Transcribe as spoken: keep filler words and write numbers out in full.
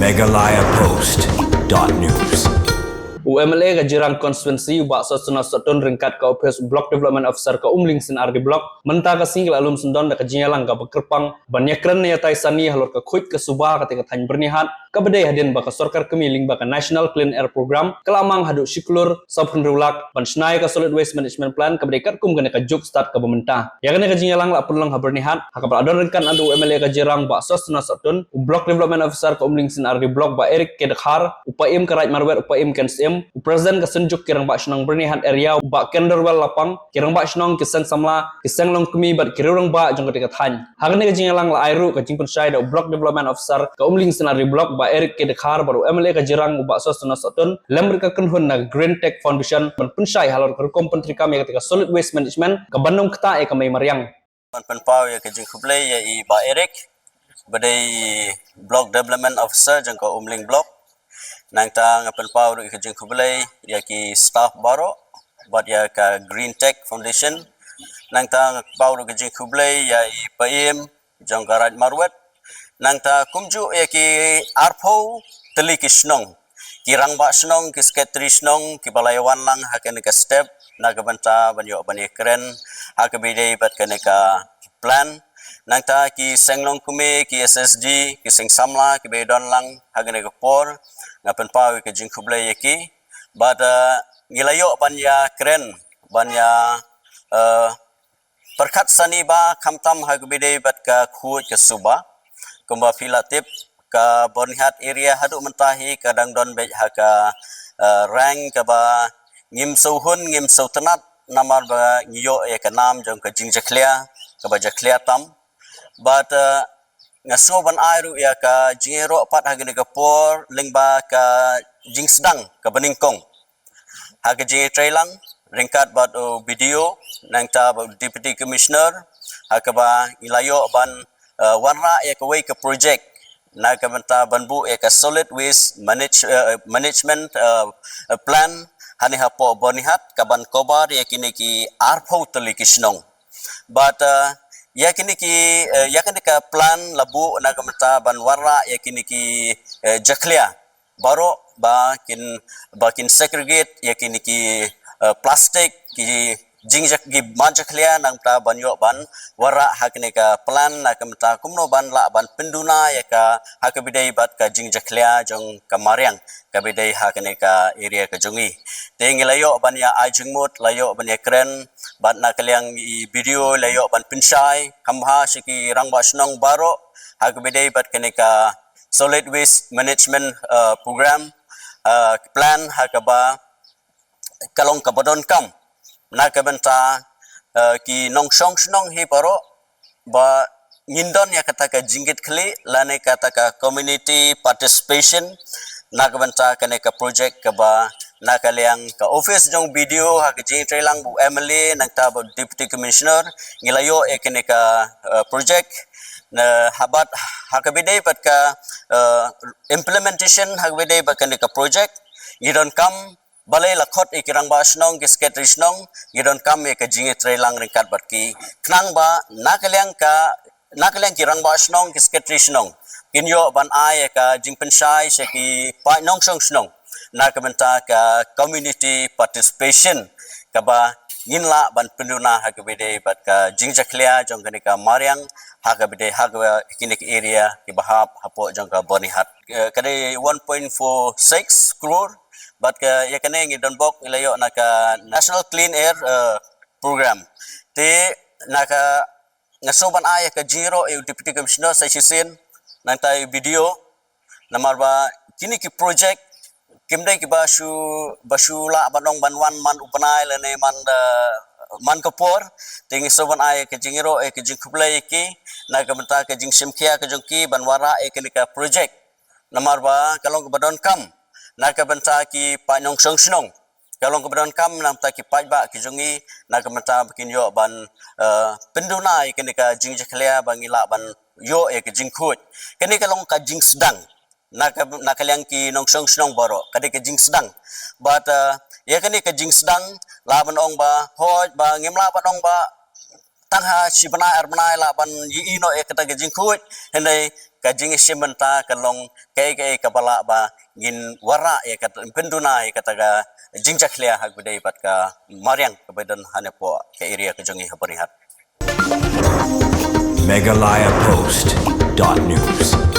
Meghalaya Post dot news. U M L A ka Jirang Constituency, u Bah Sosthenes Sohtun, ryngkat ka ophis Block Development Officer ka Umling C and R D Block, mynta ka sngi ki la lum syndon da ka jingïalang kaba kyrpang ban ïakren ne ïatai sani halor ka khuid ka suba kata ka thaiñ Byrnihat, kaba dei hadien ba ka sorkar kmie lyngba ka National Clean Air Programme ka la mang haduh shi klur sawphew hynriew lak ban shna ïa ka Solid Waste Management Plan, kaba dei katkum kane ka juk stad kaba mynta. Ïa kane ka jingïalang la pynlong ha Byrnihat, ha kaba la don ryngkat naduh u M L A ka Jirang, Bah Sosthenes Sohtun, u Block Development Officer ka Umling C and R D Block, Bah Eric K Dkhar, u Paiem ka Raid Marwet, u Paiem Ken Syiem, u President ka Synjuk ki Rangbah Shnong Byrnihat Area, u Bah Kenderwell Lapang, ki Rangbah Shnong, ki Seng Samla, ki Seng Longkmie bad ki riew rangbah jong kata ka thaiñ. Ha kane ka jingïalang la ai ruh ka jingpynshai da u Block Development Officer ka Umling C and R D Block, Bah Eric K Dkhar, bad u M L A ka Jirang, u Bah Sosthenes Sohtun, lem bad ka kynhun na Green Tech Foundation ban pynshai halor ka rukom pyntreikam ïa kata ka Solid Waste Management kaban ym ktah ïa ka mei mariang. Ban pynpaw ïa ka jingkhublei ïa i Bah Eric, ba dei Block Development Officer jong ka Umling Block. Nangta nga pynpaw ruh ïa ka jingkhublei ïa ki staff baroh bad ïa ka Green Tech Foundation. Nangta nga pynpaw ruh ka jingkhublei ïa i Paiem jong ka Raid Marwet. Nangta kumjuh ïa ki arphew tylli ki shnong, ki Rangbah Shnong, ki Secretary Shnong, kiba la ïawan lang ha kane ka step na ka bynta ban ïoh ban ïakren ha kaba ïadei bad kane ka plan. Nangta ki Seng Longkmie, ki S S G, ki Seng Samla, kiba ïadon lang ha kane ka por, nga pynpaw ïa ka jingkhublei ïa ki. Bad, eh, ngi la ïoh ban ïakren, ban ïa, eh, pyrkhat sani ba khamtam ha kaba ïadei bad ka khuid ka suba. Kumba phi la tip, ka Byrnihat area haduh mynta hi ka dang don beit ha ka, eh, rank kaba ngim sngewhun, ngim sngewtynnat, namar ba ngi ïoh ïa ka nam jong ka jingjakhlia kaba jakhlia tam. Bad, eh, nga sngew ban ai ruh ïa ka jingïaroh pat ha kane ka por lyngba ka jingsdang kaba nyngkong ha ka jingïatreilang ryngkat bad u B D O, nangta bad u Deputy Commissioner, ha kaba ngi la ïoh ban, eh, wanrah ïa kawei ka project na ka bynta ban buh ïa ka Solid Waste Manage-, eh, Management, eh, Plan hangne hapoh Byrnihat, kaban cover ïa kine ki arphew tylli ki shnong. Bad, eh, ïa kine ki, eh, ïa kine ka plan la buh na ka bynta ban wanrah ïa kine ki, eh, jakhlia baroh ba kin, ba kin segregate ïa kine ki, eh, plastik, ki jingjak-, ki mad jakhlia, nangta ban ïoh ban wanrah ha kane ka plan na ka bynta kumno ban lah ban pynduna ïa ka ha kaba ïadei bad ka jingjakhlia jong ka mariang kaba ïadei ha kane ka area ka jong ngi. Te ngi la ïoh ban ïa ai jingmut, la ïoh ban ïakren bad na ka liang i B D O, la ïoh ban pynshai kham bha sha ki Rangbah Shnong baroh ha kaba ïadei bad kane ka Solid Waste Management, eh, Program, eh, Plan, ha kaba ka long kaba donkam na ka bynta, eh, ki nongshong shnong hi baroh, ba ngin don ïa kata ka jingkitkhlieh lane kata ka community participation na ka bynta kane ka project, kaba na ka liang ka office jong B D O ha ka jingïatreilang bad u M L A nangta bad u Deputy Commissioner, ngi la ïoh ïa kane ka, eh, project. Na ha bad ha kaba ïadei bad ka, eh, implementation ha kaba ïadei bad kane ka project, ngi donkam, balei la khot ïa ki Rangbah Shnong, ki Secretary Shnong, ngi donkam ïa ka jingïatreilang ryngkat bad ki, khnang ba na ka liang ka, na ka liang ki Rangbah Shnong, ki Secretary Shnong, kin ïoh ban ai ïa ka jingpynshai sha ki paid nongshong shnong na ka bynta ka community participation, kaba ngin lah ban pynduna ha kaba ïadei bad ka jingjakhlia jong kane ka mariang ha kaba ïadei ha kaba kine ki area kiba hap hapoh jong ka Byrnihat. Eh, ka dei one point four six crore, bad ka ïa kane ngi don bok ngi la ïoh na ka National Clean Air, eh, Program. Te na ka nga sngew ban ai ïa ka jingïaroh ïa u Deputy Commissioner sa shisien, nangta ïa u B D O, namar ba kine ki project kim dei kiba shu, ba shu lah ban ong ban wan man u bnai lane man, eh, man ka por. Te nga sngew ban ai ïa ka jingïaroh ïa ka jingkhublei ïa ki na ka bynta ka jingshim khia ka jong ki ban wanrah ïa kane ka project. Namar ba ka long kaba donkam na ka bynta ki paid nongshong shnong, ka long kaba donkam na ka bynta ki paidbah ki jong ngi, na ka bynta ba kin ïoh ban, eh, pynduna ïa kane ka jingjakhlia ba ngin lah ban ïoh ïa ka jingkhuid. Kane ka long ka jingsdang na ka, na ka liang ki nongshong shnong baroh, ka dei ka jingsdang. Bad, eh, ïa kane ka jingsdang lah ban ong ba hooid ba ngim lah ban ong ba tang ha shi bnai ar bnai lah ban ïohi noh ïa kata ka jingkhuid, hynrei ka jingïashim bynta ka long kaei kaei kaba lah ba ngin wanrah ïa kata, pynduna ïa kata ka jingjakhlia ha kaba ïadei bad ka mariang kaba don hangne hapoh ka area ka jong ngi ha Byrnihat. Meghalaya Post dot news.